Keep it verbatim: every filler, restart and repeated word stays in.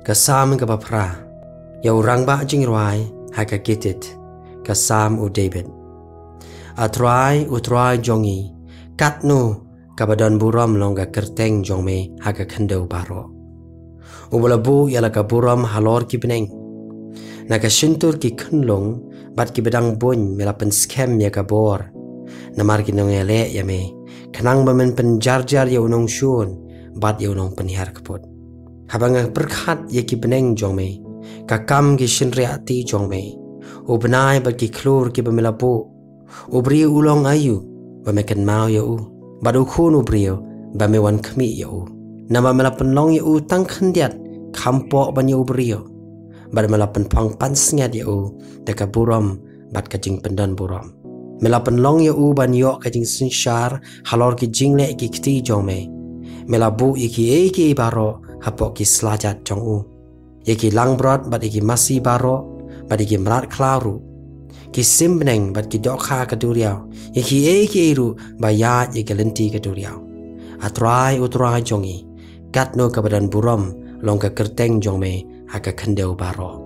Ka Salm kaba phra. Ïa u rangbah jingrwai ha ka Gitit. Ka Salm u David. A Trai, u Trai jong ngi, katno kaba don burom long ka kyrteng jong me ha ka khyndew baroh, uba la buh ïa la ka burom halor ki bneng. Na ka shyntur ki khunlung bad ki ba dang buiñ me la pynskhem ïa ka bor namar ki nongïaleh ïa me, khnang ba men pynjarjar ïa u nongshun bad ïa u nongpynhiar kput. Haba nga pyrkhat ïa ki bneng jong me, ka kam ki shynriah ti jong me, u bnai bad ki khlur kiba me la buh, u briew u long aïu ba me kynmaw ïa u, bad u khun u briew ba me wan khmih ïa u? Namar me la pynlong ïa u tang khyndiat, kham poh ban ïa u briew, bad me la pynphang pansngiat ïa u da ka burom bad ka jingpyndon burom. Me la pynlong ïa u ban ïoh ka jingsynshar halor ki jingleh ki kti jong me. Me la buh ïa kiei kiei baroh hapoh ki slajat jong u, ïa ki langbrot bad ïa ki masi baroh, bad ïa ki mrad khlaw ruh, ki sim bneng bad ki dohkha ka duriaw, ïa kiei kiei ruh ba ïaid ïa ki lynti ka duriaw. A Trai, u Trai jong ngi, katno kaba don burom long ka kyrteng jong me ha ka khyndew baroh.